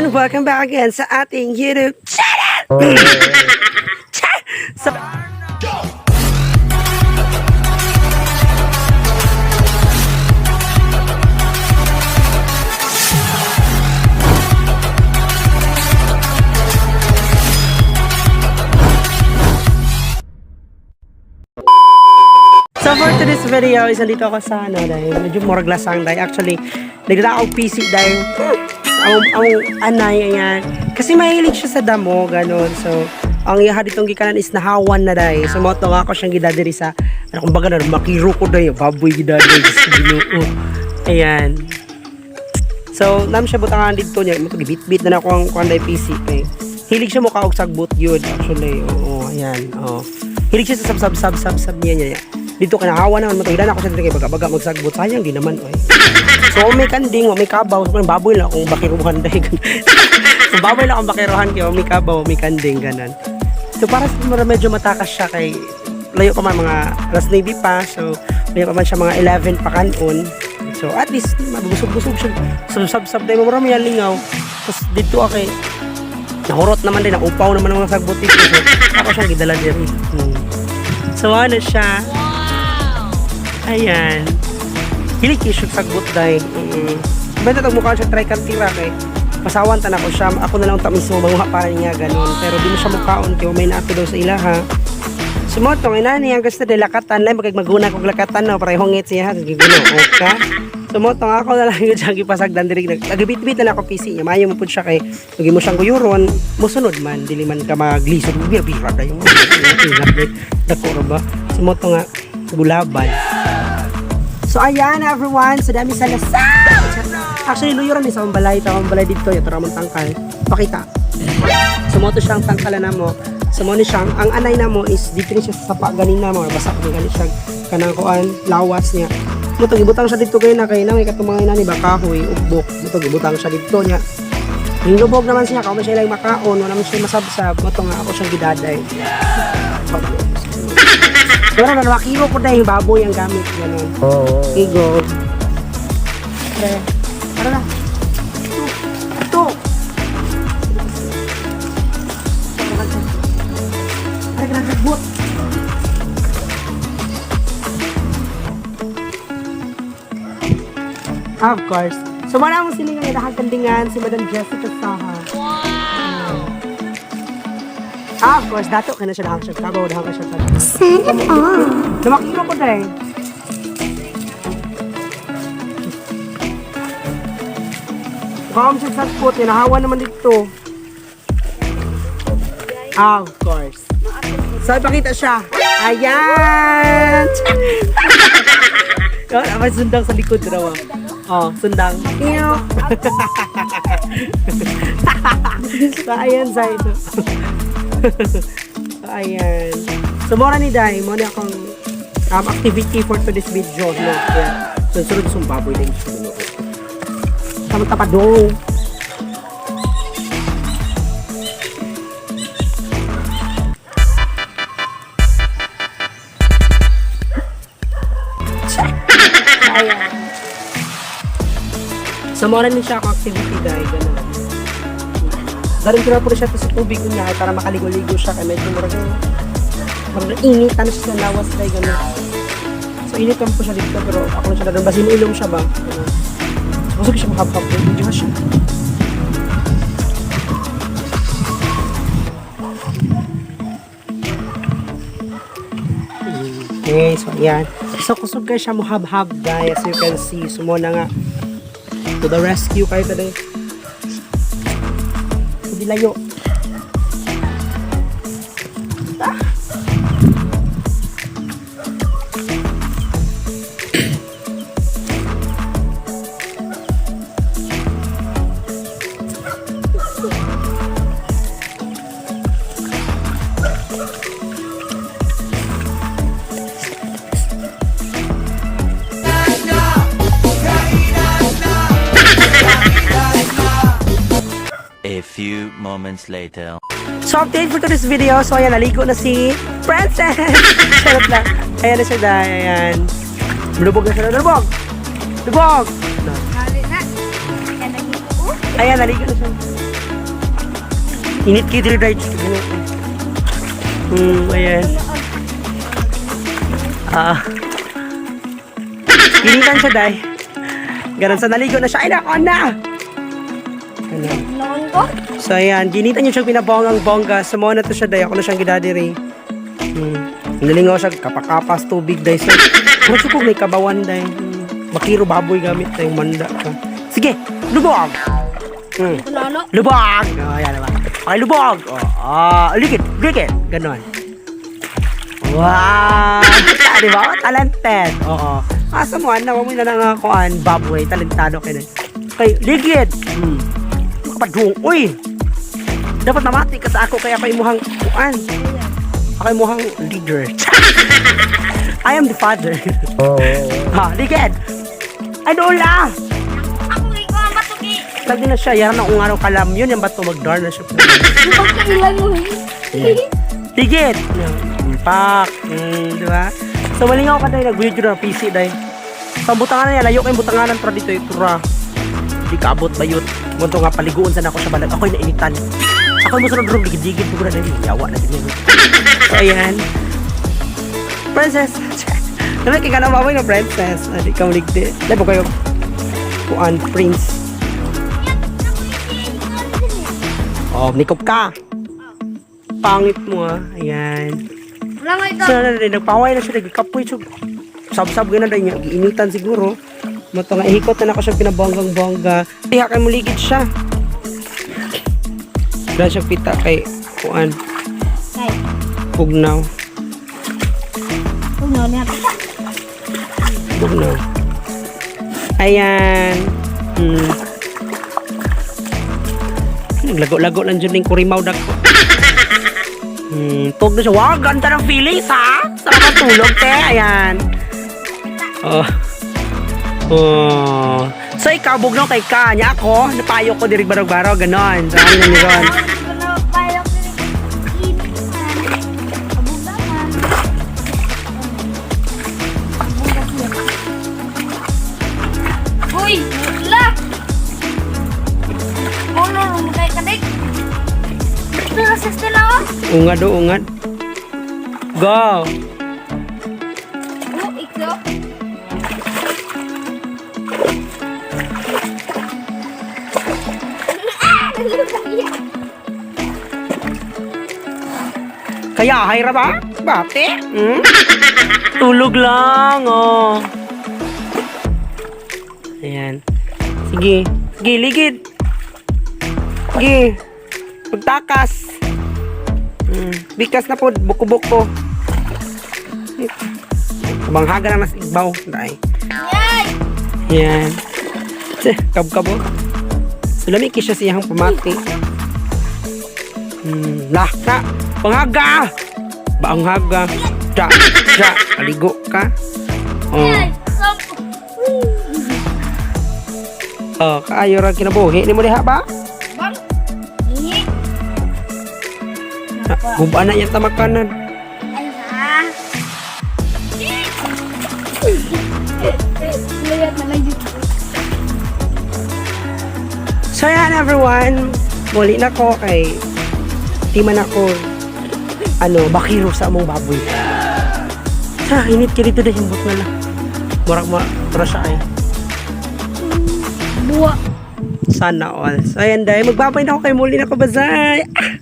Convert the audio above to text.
Everyone! Welcome back again sa ating YouTube channel! Char! So for today's video is nandito ako sa ano dahil medyo murag lasang dahil actually nagdala akong PC dahil ang anay, ayan, kasi mahilig siya sa damo ganun. So ang iha ditong gikanan is nahawan na dahil so mo to nga ako siyang gidadiri sa ano, kumbaga na makiro ko dahil baboy gidadiri sa Ginoo, ayan. So nam siya butangan dito niya mo to gibit-bit na ako ang kuan dahil PC kay hilig siya mo kaog sagbot yun actually. Oo, ayan, oo, hilig siya sa sab sab sab sab sab niya niya dito kinahawa naman mo to ako siya dito kay baga-baga magsagbot, sayang di naman oy. So may kanding, may kabaw, so baboy lang akong bakiruhan dahil. So baboy lang akong bakiruhan kay may kabaw, may kanding ganun. So para sa medyo matakas siya kay layo pa man mga alas 9 pa, so layo pa man siya mga 11 pa kanon. So at least mabusog-busog siya. So sab-sab dahil marami yan lingaw. Tapos dito okay nahurot naman din, naupaw naman ang mga sagbot dito. So ako siyang gidala diri. So ano siya? Ayan. Hilig kayo siya sagbot dahil. Benta tag mukha siya try kantira kay pasawan ta na ko siya. Ako na lang ta mismo manguha para niya ganun. Pero di mo siya mukaon kay may naato daw sa ilaha. So mo tong inani ang gusto de lakatan lang magag maguna kog lakatan no para hungit siya giguno okay. So mo tong ako na lang yun siyang gipasagdan diri nagabit-bit na ako PC niya. Maayo mo pud siya kay lagi mo siyang guyuron mosunod man dili man ka maglisod bira-bira dayon. Ingat dai dako ra ba. So mo to nga gulaban. So ayan everyone, so dami sa lasang. Actually luyo ra ni sa among balay, ta among balay dito, yato ra among tangkal. Pakita. So mo to siyang tangkalan namo. So mo ni siyang ang anay namo is dito ni siya sa sapa ganina mo, basa ko gani siya kanang kuan lawas niya. Mo to gibutang siya dito kay na kay na may katong mga inani ba kahoy, ugbok. Mo to gibutang siya dito niya. Lubog naman siya, kung siya lang makaon, wala man siya masabsab, mo to nga ako siyang gidaday. Pero na makiro ko dahil baboy ang gamit ganun. Oo. Igo. Pre. Tara na. Ito. Ito. Tara ka nagbot. Of course. So, wala akong silingan nga nakagkandingan si Madam Jessica Saha. Wow! Ah, of course, dato ka na siya dahang siya. Kabaw, dahang ka siya. Sana all. Namakiro ko dahil. Baka mo siya sa spot, nahawa naman dito. Ah, of course. So, ipakita siya. Ayan! Yun, may sundang sa likod raw. Oh, sundang. Ew. So, ayan sa ito. So, ayan. So, mora ni Dai, muna akong activity for today's video. No? Yeah. So, sunod sa baboy din siya. Tama tapadong. Ayan. So, mora ni siya akong activity, Dai. Ganun. Darin ko na po siya sa tubig niya para makaligo-ligo siya kay medyo murag murag init ano siya sa lawas dai ganun. So init lang po siya dito pero ako na siya dadan basin ilong siya ba. Ganun. So busog siya mahab-hab medyo siya. Okay, so ayan. So kusog kayo siya muhab-hab guys, as you can see. So mo na nga to the rescue kayo today. Hindi layo. Ah. A few moments later. So, update for today's video. So, ayan, naligo na si Princess! Charot lang. Ayan na siya dahil. Ayan. Lubog na siya. Lubog! Lubog! Hali na. Kaya naging Ayan, naligo na siya. Init kay diri dai. Ayan. Ah. Initan siya dai. Ganon sa naligo na siya. Ay, nako na! Ganun. Noon ko? So ayan, ginitan niyo siyang pinabonggang bongga. So mo na to siya day, ako na siyang gidadiri. Nalingaw siya kapakapas tubig day. So, murag ko may kabawan day. Bakiro baboy gamit day manda ka. Sige, lubog. Kunano? Lubog. Oh, ayan naman. Okay, lubog. Oh, ah, ligit, ligit. Ganon. Wow! Di ba? Talented. Oo. Asa mo, ano, mo na lang ako, an, baboy, talentado kayo. Okay, ligid. Kapadung. Uy! Dapat namati ka sa ako, kaya ako imuhang, kuan. Ako imuhang leader. I am the father. Ha, ligid. Ay, dola! Ako ikaw ang batugi. Lagi na siya, yaran akong araw kalam yun, yung bato magdar na siya. Bakit mo Yeah. Tigit! Pak! Di ba? So, malingaw ka dahil nag-video ng PC dahil. So, ang butanganan niya, layo kayong butanganan pero dito itura. Di kaabot bayot. Munto nga paliguon sana ako sa balag. Ako'y nainitan. Ako'y mo sunod room, ligid-ligid ko na dahil. Yawa na din yun. So, ayan. Princess! Naman kay ka na mamoy na princess. Di ka maligdi. Labi kayo. Kuan, prince. Oh, nikop ka. Pangit mo ah. Ayan. Wala nga ikaw. So, na rin, nagpaway na siya, nagkapoy siya. Sab-sab gana rin niya, giinitan siguro. Mato nga, ihikot na ako siya pinabonggang-bongga. Iha kay muligid siya. Wala siya pita kay kuan, Ay, pugnaw. kung niya kita. Pugnaw. Ayan. Naglago-lago lang dyan yung kurimaw dako. Tug na siya. Wow, ganda ng feelings ha. Sarap ang tulog, te. Ayan. Oh. Oh. So ikaw, bugnaw kay ka. Nya ako, napayo ko diri barog-barog, ganon. So, ano na ni Ron. Uy, wala! Ano, rumukay ka dik? Ito na sa stila oh. Ungad o, ungad. Go! Oh, ikaw. Kaya, hayra ba? Bate? Tulog lang, oh. Ayan. Sige. Sige, ligid. Sige. Pagtakas. Bikas na po, buko-buko. Kabanghaga na nas igbaw. Dai. Yay! Ayan. Tse, kabkabo. So, lamig siya sa iyang pamati. Lah, na. Panghaga! Baanghaga. Ja, ja. Aligo ka. Oh. Yay! Sampo! Oh, kaayo ra kinabuhi ni mo diha ba? Bang! Hingi! Guba na iyang tamakanan. Ay na! Layat na lang dito. So yan everyone, muli na ko kay di man ako ano, bakiro sa among baboy. Sa init kay dito dahil himbot na lang. Murag mo, pero siya ay. Buwa. Sana all. So ayan dahil magbabay na ako kay muli na ko bazay. Ah!